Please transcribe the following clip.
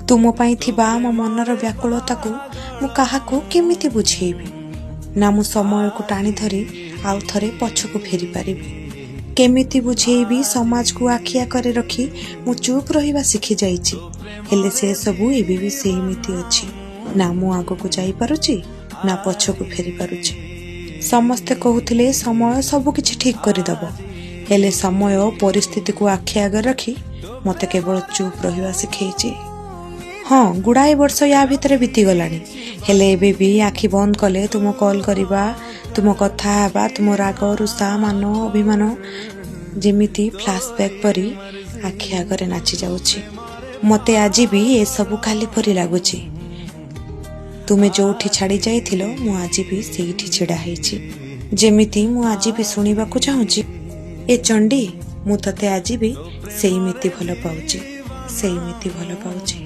ତୁମ ପାଇଁ ଥିବା ମୋ ମନର ବ୍ୟାକୁଳତାକୁ ମୁଁ କାହାକୁ କେମିତି ବୁଝେଇବି? ନା ମୁଁ ସମୟକୁ ଟାଣି ଧରି ଆଉ ଥରେ ପଛକୁ ଫେରିପାରିବି? କେମିତି ବୁଝେଇବି ସମାଜକୁ ଆଖି ଆଗରେ ରଖି ମୁଁ ଚୁପ୍ ରହିବା ଶିଖିଯାଇଛି, ହେଲେ ସେସବୁ ଏବେ ବି ସେଇମିତି ଅଛି। ନା ମୁଁ ଆଗକୁ ଯାଇପାରୁଛି, ନା ପଛକୁ ଫେରିପାରୁଛି। ସମସ୍ତେ କହୁଥିଲେ ସମୟ ସବୁ କିଛି ଠିକ୍ କରିଦେବ, ହେଲେ ସମୟ ପରିସ୍ଥିତିକୁ ଆଖି ଆଗରେ ରଖି ମୋତେ କେବଳ ଚୁପ୍ ରହିବା ଶିଖେଇଛି। ହଁ, ଗୁଡ଼ାଏ ବର୍ଷ ୟା ଭିତରେ ବିତିଗଲାଣି, ହେଲେ ଏବେ ବି ଆଖି ବନ୍ଦ କଲେ ତୁମ କଲ୍ କରିବା, ତୁମ କଥା ହେବା, ତୁମ ରାଗ ରୁଷା, ମାନ ଅଭିମାନ ଯେମିତି ଫ୍ଲାସବ୍ୟାକ୍ ପରି ଆଖି ଆଗରେ ନାଚି ଯାଉଛି। ମୋତେ ଆଜି ବି ଏସବୁ କାଲି ପରି ଲାଗୁଛି। ତୁମେ ଯୋଉଠି ଛାଡ଼ି ଯାଇଥିଲ, ମୁଁ ଆଜି ବି ସେଇଠି ଛିଡ଼ା ହେଇଛି। ଯେମିତି ମୁଁ ଆଜି ବି ଶୁଣିବାକୁ ଚାହୁଁଛି, ଏ ଚଣ୍ଡୀ, ମୁଁ ତତେ ଆଜି ବି ସେଇମିତି ଭଲ ପାଉଛି, ସେଇମିତି ଭଲ ପାଉଛି।